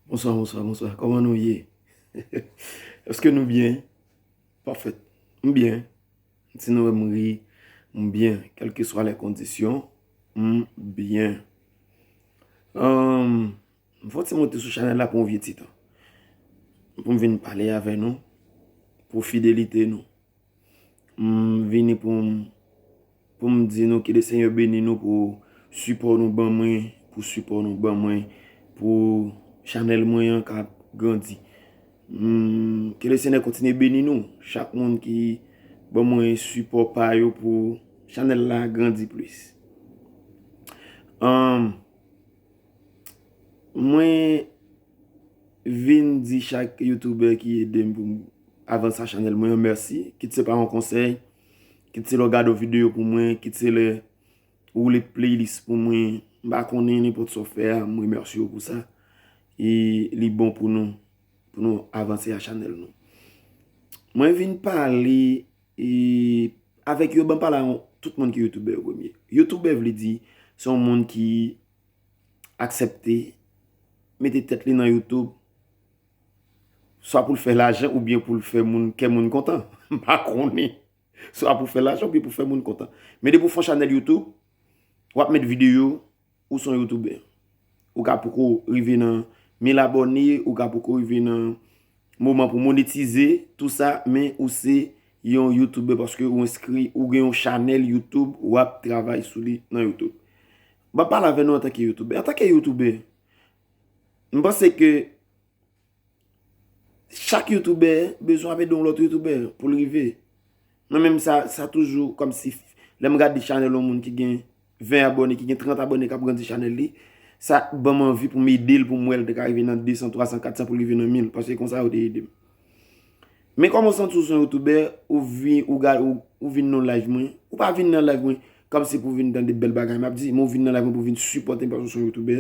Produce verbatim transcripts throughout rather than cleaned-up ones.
Bonswa, bonswa, bonswa. Kòman nou ye? Èske nou byen? Pafèt. M byen. Si nou wè m ri, m byen. Kèlkeswa lè kondisyon, m byen. Ahn, m fè yon ti monte sou chanèl la pou yon vye ti tan. Pou m vin pale avè nou, pou fidelite nou. M vini pou m, pou m di nou ke le Senyè beni nou pou sipò nou ban mwen, pou sipò nou ban mwen, pou chanèl mwen an ka grandi. M, ke le Senyè kontinye beni nou, chak moun ki ban mwen sipò pa yo pou chanèl la grandi plis. Ahn, mwen vin di chak youtubè ki ede m pou m avanse a chanèl mwen an mèsi, kit se pa yon konsèy, kit se lè w gade yon videyo pou mwen, kit se lè ou woule playlist pou mwen, m pa konnen nenpòt sa w fè a, m remèsye w pou sa. E li bon pou nou, pou nou avanse a chanèl nou. Mwen vin pale e, avèk yo, ban m pale a tout moun ki youtubè yo premye. Youtubè vle di, se yon moun ki aksepte mete tèt li nan YouTube, swa pou l fè lajan oubyen pou l fè moun, kè moun kontan. M pa konnen. Swa pou fè lajan oubyen pou fè moun kontan. Men depi w fè yon chanèl YouTube, w ap met videyo, ou se yon youtubè. Ou ka poko rive nan mil abòne, ou ka poko rive nan moman pou monetize, tou sa, men ou se yon youtubè paske ou enskri, ou gen yon chanèl YouTube, w ap travay sou li nan YouTube. M ap pale avè nou antanke youtubè. Antanke youtubè, m panse ke chak youtubè bezwen ap ede yon lòt youtubè pou l rive. Mwen menm sa, sa toujou kòmsi lè m gade chanèl yon moun ki gen ven abòne, ki gen trant abòne k ap grandi chanèl li, sa ban m anvi pou m ede l, pou m wè l te ka rive nan de san, twa san, kat san pou l rive nan mil, paske konsa yo te ede m. Men kòman w santi w se yon youtubè, ou vin, ou ga-, ou, ou vin nan live mwen, ou pa vin nan live mwen kòmsi pou vin tande bèl bagay m ap di, men w vin nan live mwen pou vin sipòte m paske w se yon youtubè.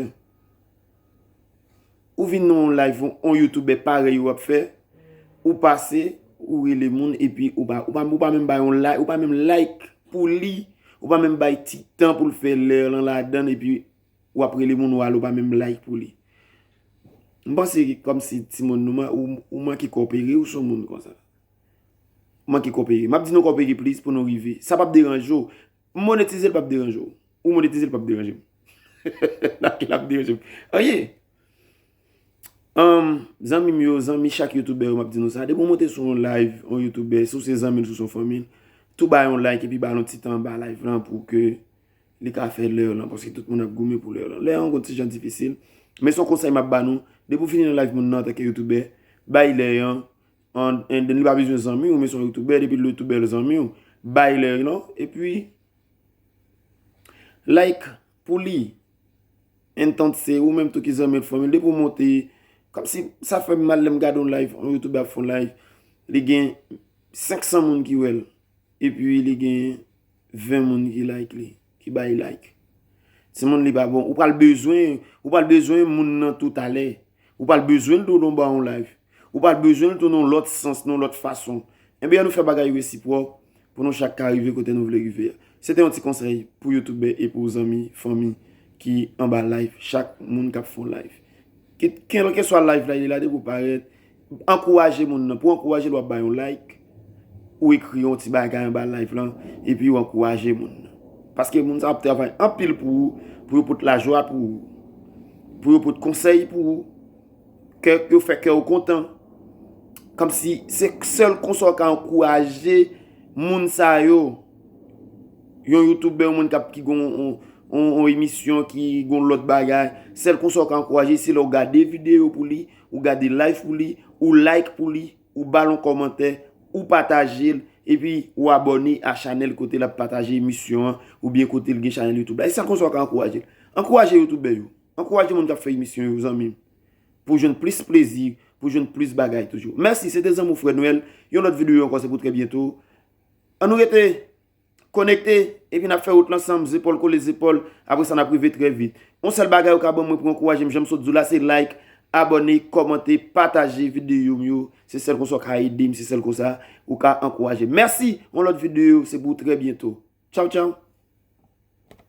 Ou vin nan yon live, yon, yon youtubè parèy ou ap fè, ou pase, ou rele moun, epi ou pa, ou pa, ou pa menm bay yon like, ou pa menm like pou li, ou pa menm bay ti tan pou l fè lè lan ladan, epi w ap rele moun, ou ale, ou pa menm like pou li. M panse kòmsi timoun nou, man-, ou, ou manke kopere, ou se yon moun konsa. Ou manke kopere. M ap di nou kopere plis pou nou rive. Sa p ap deranje w. M monetize l p ap deranje w. Ou monetize l p ap deranje m. Nan ki l ap deranje m? Anyen. Ahn, zanmi m yo, zanmi chak youtubè yo, m ap di nou sa. Depi w monte sou yon live, yon youtubè, si w se zanmi l, si w se yon fanmi l, tou ba yon like epi ba l yon ti tan anba live lan pou ke li ka fè lè lan, paske tout moun ap goumen pou lè lan. Lè an gon ti jan difisil. Men se yon konsèy m ap ba nou. Depi w fini nan live moun nan antanke youtubè, bay lè an, an, and then li pa bezwen zanmi w, men se yon youtubè, depi l youtubè l zanmi w, bay lè lan, epi like pou li. And then se ou menm tou ki zanmi l, fanmi l, depi w monte, kòmsi sa fè m mal lè m gade yon live, yon youtubè ap fè yon live, li gen senk san moun ki wè l, epi li gen ven moun ki like li, ki bay like. Timoun, li pa bon. Ou pral bezwen, ou pral bezwen moun nan tou talè. Ou pral bezwen l tou nan ba yon live. Ou pral bezwen l tou nan yon lòt sans, nan yon lòt fason. Ebyen, ann nou fè bagay yo resipwòk pou nou chak ka rive kote nou vle rive a. Se te yon ti konsèy pou youtubè e pou zanmi, fanmi ki anba live, chak moun k ap fè yon live. Kit, kèlkeswa live la, li la depi w parèt, ankouraje moun nan. Pou w ankouraje l, w ap ba yon like, ou ekri yon ti bagay anba live lan, epi w ankouraje moun nan. Paske moun sa ap travay anpil pou ou, pou yo pot lajwa pou ou, pou yo pot konsèy pou ou, kè, yo fè kè w kontan. Kòmsi se sèl konsa w ka ankouraje moun sa yo. Yon youtubè, yon moun k ap, ki gon yon, yon, yon emisyon, ki gon lòt bagay, sèl konsa w ka ankouraje, se lè w gade videyo pou li, ou gade live pou li, ou like pou li, ou ba l yon kòmantè, ou pataje l, epi ou abòne a chanèl kote l ap pataje emisyon an, oubyen kote l gen chanèl YouTube la. E sèl konsa w ka ankouraje l. Ankouraje youtubè yo. Ankouraje moun k ap fè emisyon yo, zanmi m. Pou jwenn plis plezi, pou jwenn plis bagay toujou. Mèsi, se te zanmi w Frè Nwèl. Yon lòt videyo ankò, se pou trè byento. Ann nou rete konekte, epi n ap fè wout la ansanm, zepòl kole zepòl. Apre sa, n ap rive trè vit. Yon sèl bagay ou ka ban mwen pou ankouraje m, jan m sot di w la, se like, abòne, kòmante, pataje videyo m yo. Se sèl konsa w ka ede m, se sèl konsa ou ka ankouraje m. Mèsi, yon lòt videyo, se pou trè byento. Tchaw, tchaw.